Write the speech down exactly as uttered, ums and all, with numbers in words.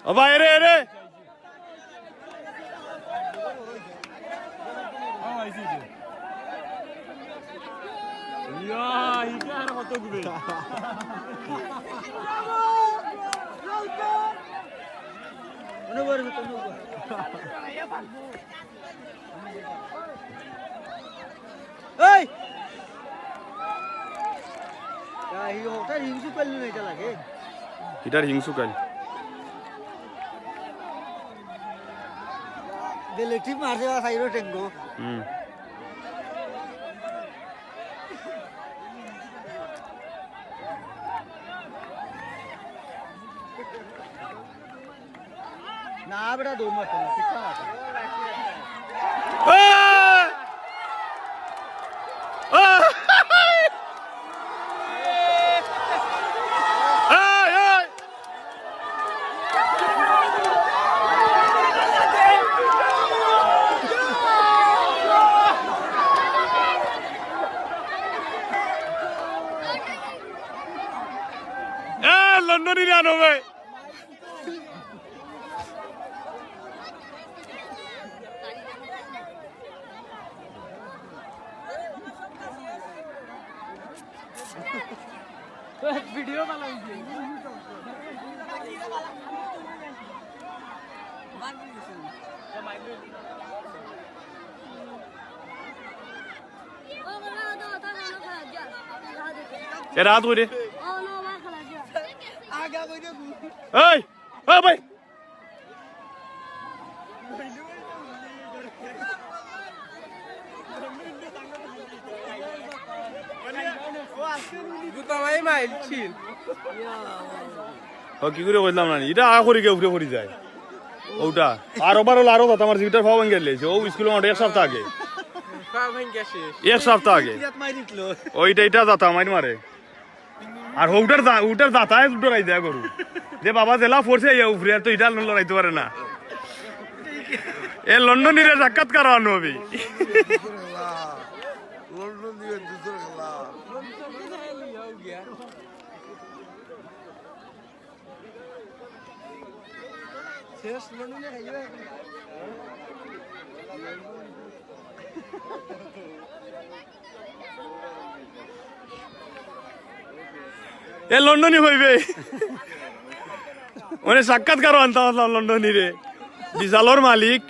ও ভাই, এরে, এরে। ইয়া, ইটা আর কত ঘুরে? এই! তা হি-, হঠাৎ হিংসুক পাইল না, ইটা লাগে। ইটার হিংসুক আইল। বেলেগ টিম মারছে, বা সাইডো টেঙ্গো। হুম। না, বেটা, দৌড় মারতো না, ঠিক আছে। এই! এই, এই! এ, লন্ডনি রান হবে। ভিডিও বানাইছে। এ রাত হইরে। এই, ও ভাই। গুতা ভাই মাইল ছিল। ও, কি করে কইলাম না? ইটা আ করি গিয়া উপরে পড়ি যায়। ওটা। আর ওভারঅল আরো কথা আমার জিটার ফাও ভাঙ্গি গেলে। ও স্কুলে মাঠে এক সপ্তাহ আগে। পা ভাঙ্গা শেষ। এক সপ্তাহ আগে। বিরাট মাইর দিছিল। ওইটা, ইটা যাতা মাইর মারে। আর হউটার যা-, উটার যাতায়াত ডরাই দেয় গরু। যে বাবা জেলা পড়ছে, ইয়া উপরে আর তো ইটা লড়াইতে পারে না। এ লন্ডনিরে সাক্ষাৎকার আনো আমি। লন্ডন দিবে দুসরা খেলা। শেষ লন্ডনে খাইবে এখন। এ লন্ডনি হইবে। মানে সাক্ষাৎকার আনতাম আসলাম লন্ডনিরে। বিশালর মালিক।